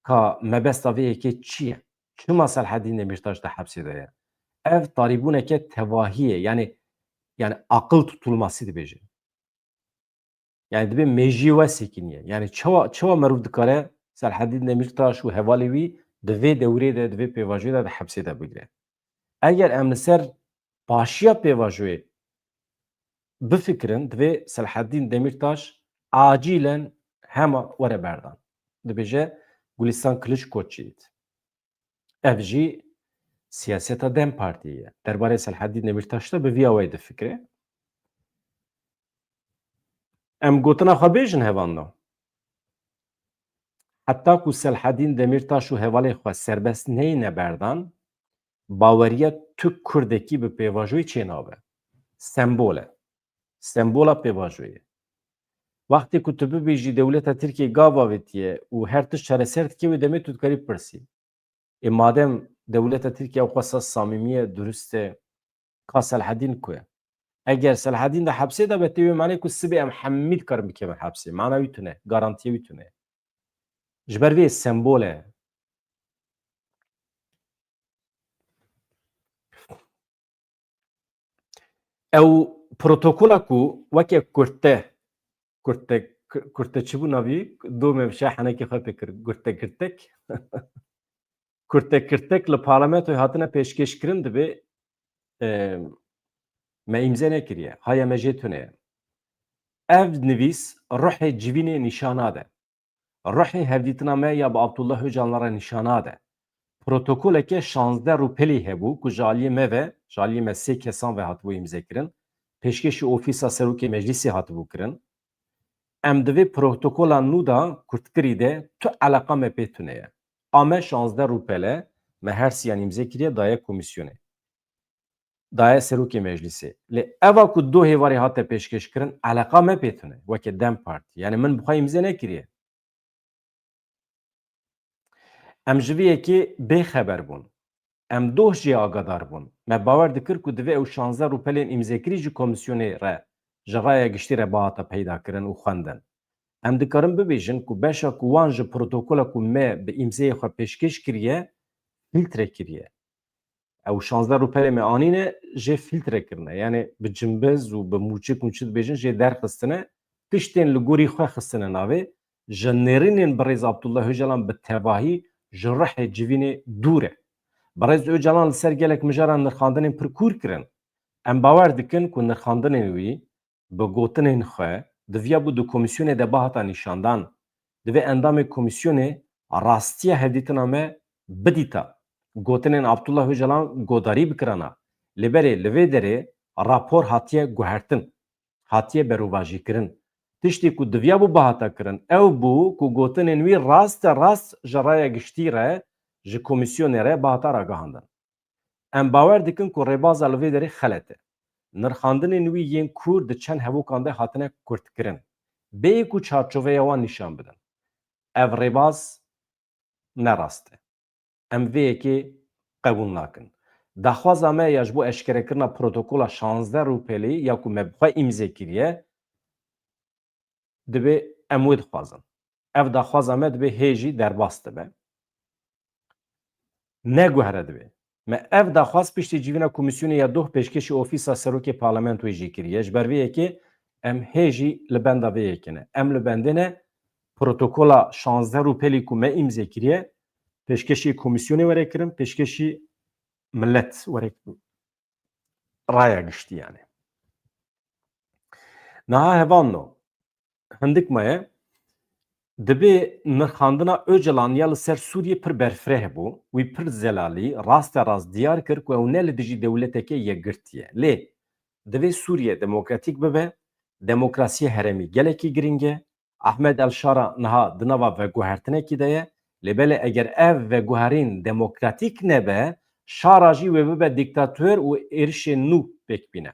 ka mebesta vê yekê çi ye? Çima Selhedîn Demîrtaş di hepsê de ye? Ev tarîbûneke tevahî ye. Yanî, yanî aqil tutulması dibêje. Yanî dibe mêjiyê we sekiniye. Yanî çawa, çawa merûv dikare Selhedîn Demîrtaş û hevalê wî di vê dewrê de, di vê pêvajoyê de di hepsê de bigire? Eger em li ser başiya pêvajoyê bifikirin, divê Selhedîn Demîrtaş acilen hema were berdan. Dibêje Gulistan Kiliçkoçî. Ev jî siyaseta DEM Partiyê ye. Derbarê Selhedîn Demîrtaş de bi vî awayî difikire. Em gotina xwe bêjin hevando. Heta ku Selhedîn Demîrtaş û hevalê xwe serbest neyne berdan, baweriya tu Kurdekî bi pêvajoyê çênabe. Sembol e. Sembola pêvajoyê. Wextê ku tu bibêjî dewleta Tirkiyê gav avêtiye û her tişt çareser dike, wê demê tu dikarî bipirsî. Ê madem dewleta Tirkiye ew qasa samîmî ye, durust e, ka Selhedîn ku ye? Eger Selhedîn di hepsê de be, tê wê manê ku sibê em hemî dikarin bikevin hepsê. Mana wî tune, garantiya wî tune. Ji ber vê sembol e. Ew protokola ku weke kurte, kurte, kurte çi bû navî? Domê bi şehenekê xwe pê kir. Kurte kirtek. Kurte kirtek li parlamentoyê hatine pêşkêş kirin, dibê, e, me îmze nekiriye. Haya me jê tune ye. Ev nivîs ruhê civînê nîşana de. Ruhê hevdîtina me ya bi Abdullah Ocalan re nîşana de. Protokoleke şazdeh rûpelî hebû ku ji aliyê me ve, ji aliyê me sê kesan ve hatibû îmzekirin. Pêşkêşî ofîsa serokê meclîsê hatibû kirin. Em di vê protokola nû de kurtkirî de tu eleqa me pê tune ye. A me şazdeh rûpele, me her siyan îmze kiriye, daye komîsyonê. Daye serokê meclîsê. Lê eva ku do hêvarê hate pêşkêş kirin, eleqa me pê tune. Weke DEM Partî. Yanî min bi xwe îmze nekiriye. Em ji vê yekê bêxeber bûn. Em doh jê agadar bûn. Me bawer dikir ku divê ew şazdeh rûpelên îmzekirî ji komîsyonê re, ji raya giştî re bihata peyda kirin û xwendin. Em dikarin bibêjin ku beşa ku wan ji protokola ku me bi îmzeyê xwe pêşkêş kiriye, fîltre kiriye. Ew şazdeh rûpelê me anîne, jê fîltre kirine. Yanî bi cimbiz û bi mûçik û çi dibêjin, jê derxistine. Tiştên li gorî xwe xistine navê. Ji nêrînên birêz Abdullah Ocalan bi tevahî ji ruhê civînê dûr e. Birêz Ocalan li ser gelek mijaran nirxandinên pir kûr kirin. Em bawer dikin ku nirxandinên wî bi gotinên xwe, diviyabû di komîsyonê de bihata nîşandan. Divê endamê komîsyonê rastiya hevdîtina me bidîta. Gotinên Abdullah Ocalan godarî bikirana. Lê berê li vê derê rapor hatiye guhertin, hatiye berovajîkirin. Tiştê ku diviyabû bihata kirin, ew bû ku gotinên wî raste rast ji raya giştî re, ji komîsyonê re bihata ragihandin. Em bawer dikin ku rêbaza li vê derê xelet e. Nirxandinên wî yên kûr di çend hevokan de hatine kurtkirin. Bêyî ku çarçoveya wan nîşan bidin. Ev rêbaz ne rast e. Em vê yekê qebûl nakin. Daxwaza me ya ji bo eşkerekirina protokola şazdeh rûpelî ya ku me bi xwe îmze kiriye, divê em wê dixwazin. Ev daxwaza me divê hê jî derbas dibe. Neguhere divê. Me ev daxwaz piştî civîna Komîsyonê ya Doh pêşkêşî Ofîsa Serokê Parlamentoyê jî kiriye. Ji ber vê yekê em hê jî li benda vê yekê ne. Em li bendê ne protokola şazdeh rûpelî ku me îmze kiriye, pêşkêşî Komîsyonê were kirin, pêşkêşî milet were kirin. Raya giştî yani. Niha hevalno, hindik maye, dibê nirxandina Ocalan ya li ser Sûriyê pir berfireh bû. Wî pir zelalî, raste rast diyar kir ku ew ne li dijî dewleteke yekgirtî ye. Lê divê Sûriye demokratîk bibe, demokrasiya herêmî gelekî girîng e. Ahmed El Şara niha di nava veguhertinekî de ye. Lê belê eger ev veguherîn demokratîk nebe, Şara jî wê bibe dîktator û êrişên nû pêk bîne.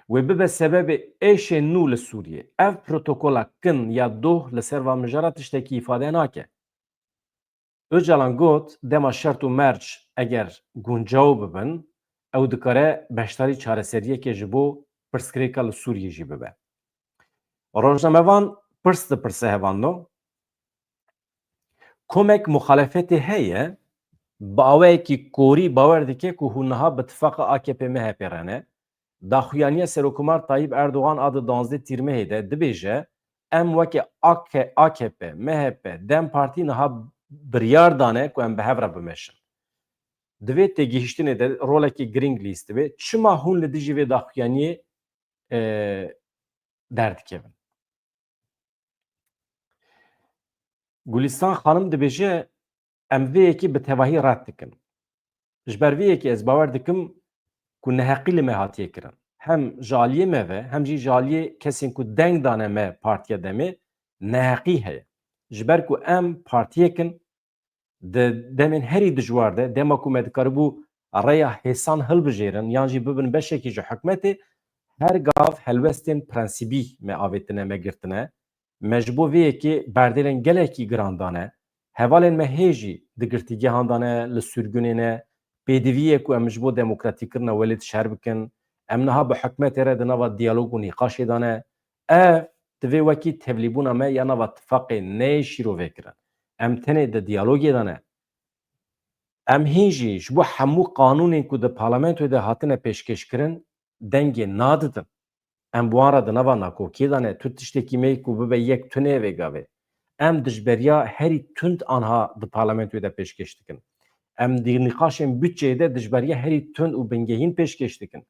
Wê bibe sebebê êşên nû li Sûriyê. Ev protokola kin ya Doh li ser va mijara tiştekî îfade nake. Ocalan got, dema şert û merc eger guncaw bibin, ew dikare beşdarî çareseriyeke ji bo pirsgirêka li Sûriyê jî bibe. Rojnamevan pirs dipirse, hevalno. Komek muxalefetê heye, bi awayekî korî bawer dike ku hûn niha bi tifaqa A K P M H P re ne. Daxuyaniya Serokkomar Tayyip Erdogan a di duwazdeh Tîrmehê de dibêje, em weke A K, A K P, M H P, DEM Partî niha biryar dane ku em bi hev re bimeşin. Di vê têgihiştinê de rolekî girîng lîstibe. Çima hûn li dijî vê daxuyaniyê, e, derdikevin? Gulîstan Xanim dibêje, em vê yekê bi tevahî red dikin. Ji ber vê yekê ez bawer dikim ku neheqî li me hatiye kirin. Hem ji aliyê me ve, hem jî ji aliyê kesên ku deng dane me Partiya Demê neheqî heye. Ji ber ku em partiyek in, di demên herî dijwar de, dema ku me dikaribû rêya hêsan hilbijêrin yan jî bibin beşekî ji hikûmetê, her gav helwestên prensîbî me avêtine, me girtine. Me ji bo vê yekê berdêlên gelekî giran dane. Hevalên me hê jî di girtîgehan de ne, li sirgûnê ne. Pêdivî ye ku em ji bo demokratîkirina welêt şer bikin. Em niha bi hikûmetê re di nava diyalog û nîqaşê de ne. Ev divê wekî tevlîbûna me ya nava tifaqê neyê şîrove kirin. Em tenê di diyalogê de ne. Em hîn jî ji bo hemû qanûnên ku di parlamentoyê de hatine pêşkêşkirin dengê nadidin. Em bi wan re di nava nakokiyê de ne. Tu tiştekî me yê ku bibe yek tune vê gavê. Em dijberiya herî tund anha di parlamentoyê de pêşkêş dikin. Em di nîqaşên budçeyê de dijberiya herî tund û bingehîn pêşkêş dikin.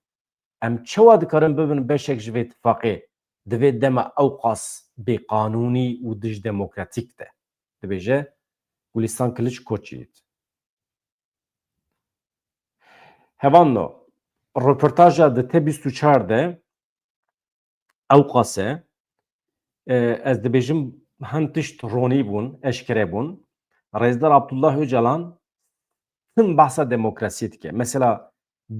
Em çawa dikarin bibin beşek ji vê tifaqê, divê dema ewqas bêqanûnî û dijdemokratîk de? Dibêje Gulîstan Kiliç Koçyiğit. Hevalno, roportaja di T bîst û çar de ewqas e. E, ez dibêjim hin tişt ronî bûn, eşkere bûn. Rêzdar Abdullah Ocalan tim behsa demokrasiyê dike. Mesela,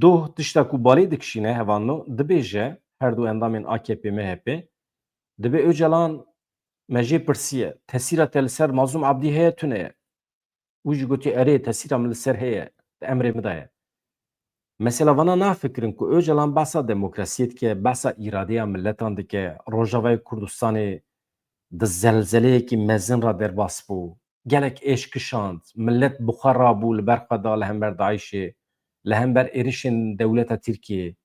Doh tişta ku balê dikişîne, hevalno, dibêje her du endamên A K P M H P, dibê Ocalan, me jê pirsiye, tesîra te li ser Mazlûm Abdî heye tune ye? Û jî gotiye, erê, tesîra min li ser heye, di emrê min de ye. Mesela vana nafikirin ku Ocalan behsa demokrasiyê dike, behsa îradeya miletan dike, Rojavayê Kurdistanê di zelzeleyekî mezin re derbas bû. Gelek êş kişand, milet bi xwe rabû, li ber xwe da li hember DAIŞê, li hember êrişên dewleta Tirkiyê.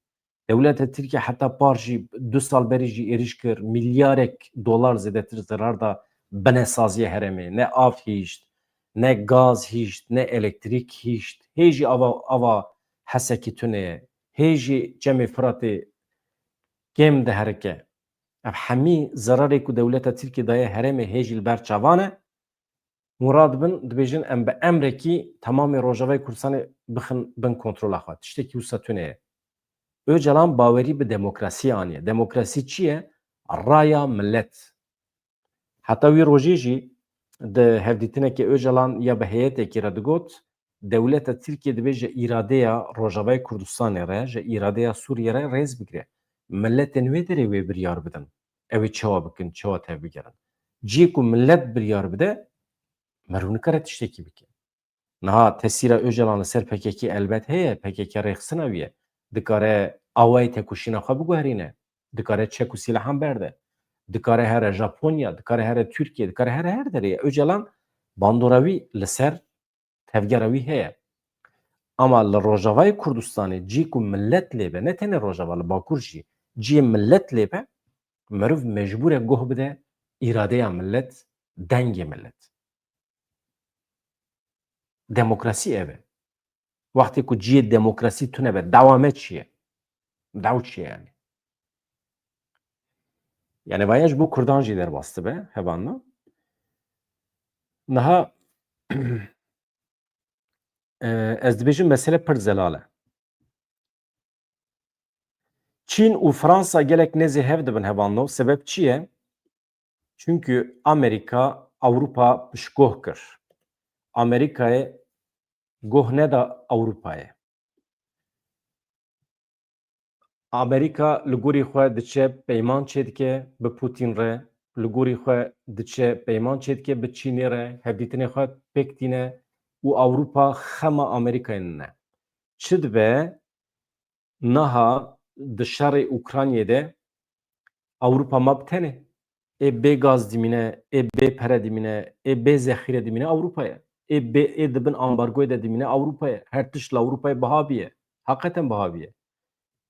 Dewleta Tirkiye heta par jî du sal berî jî êriş kir, milyarek dolar zêdetir zirar da binesaziya herêmê. Ne av hîşt, ne gaz hîşt, ne elektrîk hîşt. Hê jî ava, ava Hesekî tune ye. Hê jî Çemê Firatê kêm diherike. Ev hemî zerarê ku dewleta Tirkiye daye herêmê hê jî li ber çavan e. Hûn radibin, dibêjin em bi emrekî temamê Rojavayê Kurdistanê bixin bin kontrola xwe. Tiştekî wisa tune ye. Ocalan bawerî bi demokrasiyê aniye. Demokrasî çi ye? Raya milet. Heta wî rojê jî di hevdîtinekê Ocalan ya bi heyetekî re digot, dewleta Tirkiye divê ji îradeya Rojavayê Kurdistanê re, ji îradeya Sûriyê re rêz bigire. Miletên wê derê wê biryar bidin. Ew ê çawa bikin, çawa tevbigerin. Cihê ku milet biryar bide, merû nikare tiştekî bike. Niha tesîra Ocalan li ser P K K elbet heye, P K K rêxistina wî ye. Dikare awayê tekoşîna xwe biguherîne. Dikare çek û sîlehan berde. Dikare here Japonya, dikare here Tirkiye, dikare here her derê. Ocalan bandora wî li ser tevgera wî heye. Ama li Rojavayê Kurdistanê cî ku millet lê be, ne tenê Rojava, li Bakur jî ciyê millet lê be, meriv mecbûr e guh bide îradeya millet, dengê millet. Demokrasî ev e. Wextê ku ciyê demokrasî tune be, dawa me çi ye? Daw çi ye yani? Yani vaya ji bo Kurdan jî derbas dibe, hevanna. Niha, e, ez dibêjim mesele pir zelal e. Çîn û Fransa gelek nêzî hev dibin, hevanno. Sebeb çi ye? Çünkü Amerîka Ewropa piştgoh kir. Amerîkayê goh neda Ewropayê. Amerîka li gorî xwe diçe peyman çêdike bi Putin re, li gorî xwe diçe peyman çêdike bi Çînê re, hevdîtinê xwe pêk tîne û Ewropa xema Amerîkayê nine. Çi dibe niha di şerê Ukraynê de Ewropa ma bi tenê? Ê bê gaz dimîne, ê bê pere dimîne, ê bê zexîre dimîne Ewropa ye. Ê bê, ê di bin ambargoyê de dimîne Ewropa ye. Her tişt li Ewropayê biha bûye. Heqeten biha bûye.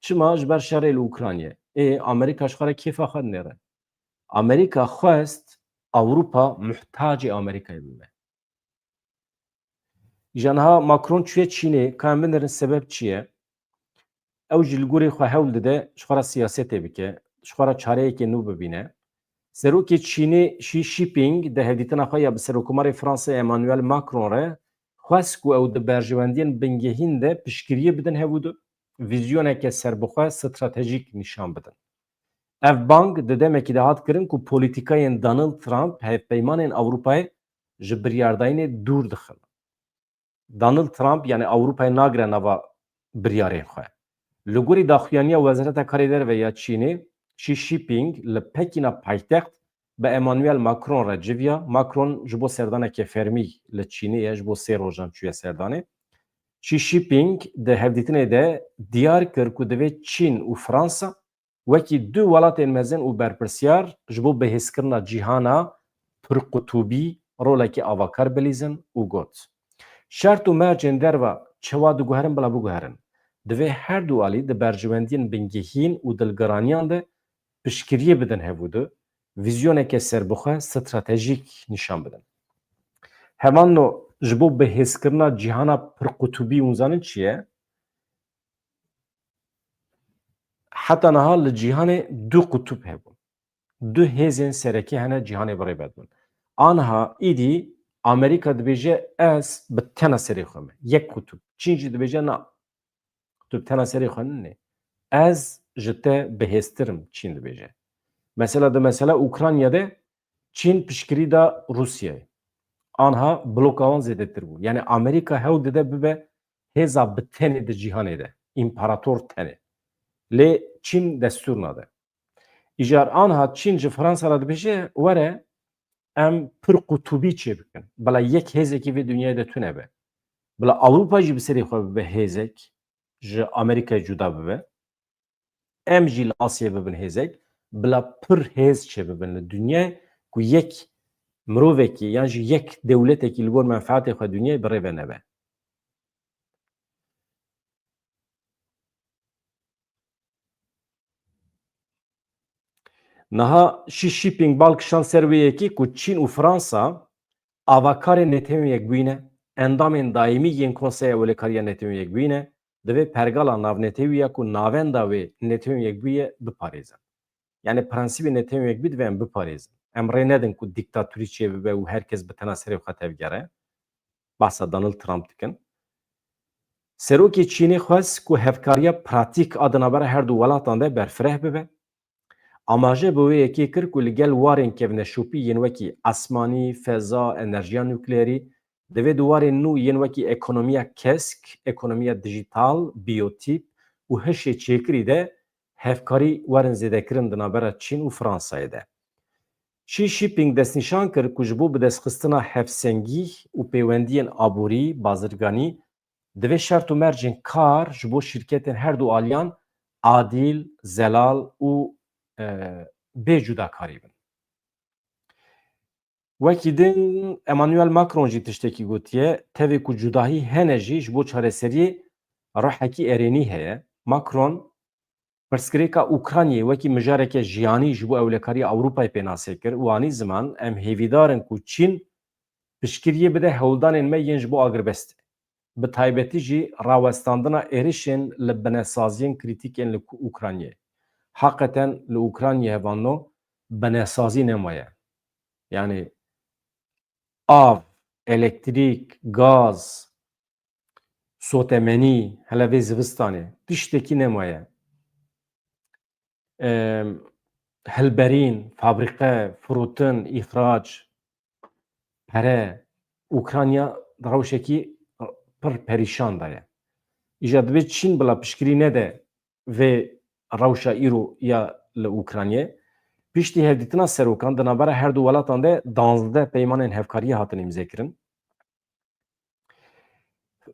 Çima? Ji ber şerê li Ukraynê. Ê Amerîka ji xwe re kêfa xwe dinêre. Amerîka xwest Ewropa muhtacê Amerîkayê bibe. Îja niha Macron çûye Çînê, ka em binêrin sebeb çi ye? Ew jî li gorî xwe hewl dide ji xwe re siyasetê bike, ji xwe re çareyekê nû bibîne. Serokê Çînê Xi Jinping di hevdîtina xwe ya bi Serokkomarê Fransayê Emmanuel Macron re xwest ku ew di berjewendiyên bingehîn de piştgiriyê bidin hevûdu, vîzyoneke serbixwe stratejîk nîşan bidin. Ev bang di demekî de hat kirin ku polîtîkayên Donald Trump hevpeymanên Ewropayê ji biryardayînê dûr dixin. Donald Trump, yani Ewropayê nagire nava biryarên xwe. Li gorî daxuyaniya Wezareta Karê Derve ya Çînê, Xi Jinping li Pekîna paytext bi Emmanuel Macron re civiya. Macron ji bo serdaneke fermî li Çînê ye, ji bo sê rojan çûye serdanê. Xi Jinping di hevdîtinê de diyar kir ku divê Çîn û Fransa wekî du welatên mezin û berpirsiyar ji bo bihêzkirina cîhana pirqutûbî rolekî avakar bilîzin û got, şert û mercên derve çawa diguherin bila biguherin, divê her du alî di berjewendiyên bingehîn û dilgiraniyan de piştgiriyê bidin hevûdu, vîzyoneke serbixwe stratejîk nîşan bidin. Hemanno ji bo bihêzkirina cîhana pirqutûbî hûn zanin çi ye? Heta niha li cîhanê du qutub hebûn. Du hêzên sereke hene cîhanê bi rê ve dibin. Aniha îdî Amerîka dibêje ez bi tena serê xwe me. Yek qutub. Çîn jî dibêje na. Tu bi tena serê xwe ninê. Ez ji te bihêztir im, Çîn dibêje. Mesela di mesela Ukrayna de Çîn piştgirî da Rûsyayê. Aniha bloka wan zêdetir bû. Yani Amerîka hewl dide bibe hêza bi tenê di cîhanê de. Împarator tenê. Lê Çîn destûr nade. Îcar aniha Çîn ji Fransa re dibêje, were em pir qutûbî çêbikin. Bila yek hêzekî vê dinyayê de tune be. Bila Ewropa jî bi serê xwe bibe hêzek, ji Amerîkayê cuda bibe. Em jî li Asyayê bibin hêzek. Bila pir hêz çêbibin li dinyayê ku yek mirovekî yan jî yek dewletekî li gor menfaetê xwe dinyayê bi rê ve nebe. Niha Xi Jinping bal kişand ser wê yekê ku Çîn û Fransa avakarên Netewên Yekbûyî ne, endamên daîmî yên Konseya Ewlekariya Netewên Yekbûyî ne, divê pergala navnetewî ya ku navenda wê Netewên Yekbûyî ye biparêzin. Yani prensîbê Netewên Yekbûyî divê em biparêzin. Em rê nedin ku dîktatorî çêbibe û her kes bi tena serê xwe tevgere. Behsa Donald Trump dikin. Serokê Çînê xwest ku hevkariya pratîk a di navbera her du welatan de berfireh bibe. Amaje bi wê yekê kir ku li gel warên kevneşopî yên wekî esmanî, feza, enerjiya nukleerî, divê di warên nû yên wekî ekonomiya kesk, ekonomiya dijîtal, biyotîp û hişê çêkirî de hevkarî werin zêdekirin di navbera Çîn û Fransayê de. Xi Jinping destnîşan kir ku ji bo bidestxistina hevsengî û pêwendiyên aborî, bazirganî, divê şert û mercên kar ji bo şîrketên her du aliyan adîl, zelal û, e, bê cudakarî bin. Wekî din Emmanuel Macron jî tiştekî gotiye, tevê ku cudahî hene jî ji bo çareseriyê ruhekî erênî heye. Macron pirsgirêka Ukraynayê wekî mijareke jiyanî ji bo ewlekariya Ewropayê pênasê kir û anî ziman, em hêvîdar in ku Çîn piştgiriyê bide hewldanên me yên ji bo agirbestê, bi taybetî jî rawestandina êrişên li binesaziyên krîtîk ên li Ku-, Ukraynayê. Heqeten li Ukraynayê hevalno binesazî nemaye. Yanî av, elektrîk, gaz, sotemenî, hele vê zivistanê tiştekî nemaye. Em, hilberîn, fabrîqe, firotin, îxrac, pere, Ukrayna di rewşekî pir perîşan de ye. Îja divê Çîn bila piştgirî nede vê rewşa îro ya li Ukraynayê. Piştî hevdîtina serokan di navbera her du welatan de danzdeh peymanên hevkariyê hatin îmzekirin.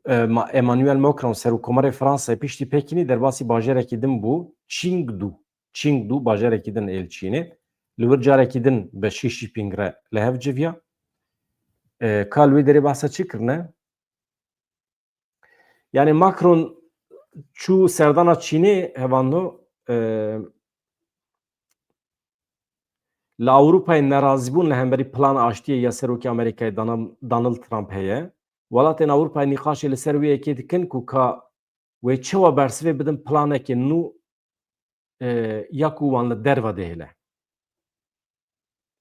E, ma-, Emmanuel Macron, serokkomarê Fransayê, piştî pêkînî derbasî bajarekî din bû, Chengdu. Chengdu, bajarekî din ê li Çînê. Li wir carekî din bi Xi Jinping re li hev civiya. E, ka li wê derê behsa çi kirine? Yanî Macron çû serdana Çînê, hevalno, e, li Ewropayê nerazîbûn li hemberî plana aştiyê ya serokê Amerîkayê Donald, Donald Trump heye. Welatên Ewropayê nîqaşê li ser wê yekê dikin ku ka wê çawa bersivê bidin planekê nû, e, ya ku wan li derve dihêle.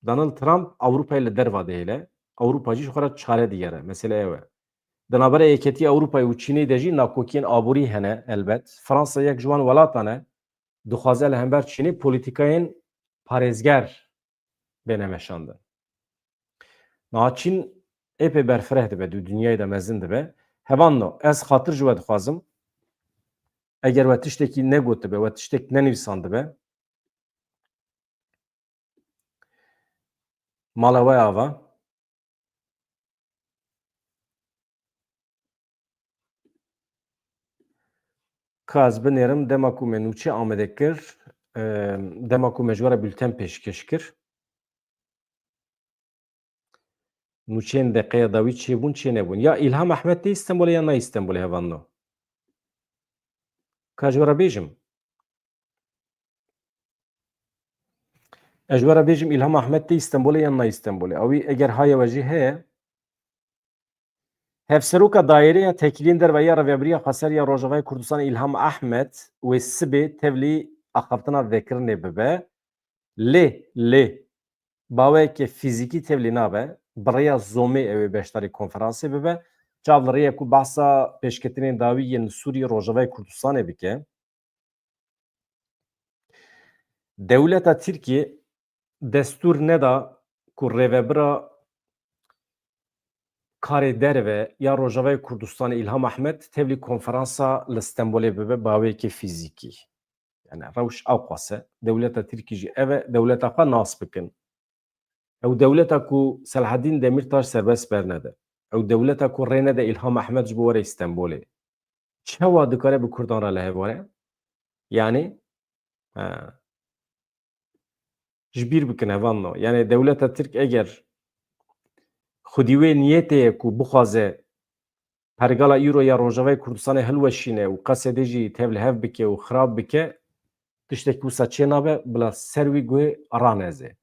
Donald Trump Ewropayê li derve dihêle. Ewropa jî ji xwe re çare digere. Mesele ew e. Di navbera Yeketiya Ewropayê û Çînê de jî nakokiyên aborî hene, elbet. Fransa yek ji wan welatan e, dixwaze li hember Çînê polîtîkayên parêzger bêne meşandin. Niha Çîn êpê berfireh dibe, di dinyayê de mezin dibe. Hevalno, ez xatir ji we dixwazim. Eger we tiştekî negotibe, we tiştek nenivîsandibe, mala we ava. Ka ez binêrim, dema ku me nûçe amade kir, e, dema ku me ji we re bülten pêşkêş kir. Nûçeyên deqeya dawî çêbûn, çê nebûn. Ya Îlham Ehmed tê Îstenbolê ya nayê Îstenbolê, hevalno? Ka ji we re bêjim. Ez ji we re bêjim, Îlham Ehmed tê Îstenbolê yan nayê Îstenbolê? Ewî eger haye we jî heye. Hevseroka Daîreya Tekîliyên Derve ya Rêvebiriya Xweser ya Rojavayê Kurdistanê Îlham Ehmed wê sibê tevlî axaftina vekirinê bibe. Lê, lê, baweyeke fîzîkî tevlî nabe. Bi rêya Zoomê ew ê beşdarî konferansê bibe. Çav li rêye ku behsa pêşketinên dawî yên li Sûriyê Rojavayê Kurdistanê bike. Dewleta Tirkiyê destûr neda ku rêvebira karê derve ya Rojavayê Kurdistanê Îlham Ehmed tevlî konferansa li Stenbolê bibe baweyeke fîzîkî. Yani rewş ew qas e. Dewleta Tirkî jî ev e, dewleta xwe nas bikin. Ew dewleta ku Selahedîn Demîrtaş serbest bernede. Ew dewleta ku rê nede Îlham Ehmed ji bo were Stenbolê. Çawa dikare bi Kurdan re li hev were? Yani, he. Ji bîr bikin hevalno. Yani dewleta Tirk eger xwedî wê niyetê ye ku bixwaze pergala îro ya Rojavayê Kurdistanê hilweşîne û Qesedê jî tevlihev bike û xirab bike, tiştekî wisa çênabe, bila ser wî guhê raneze.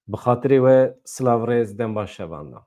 Bi xatirê we silav rêz, dem baş hevalno.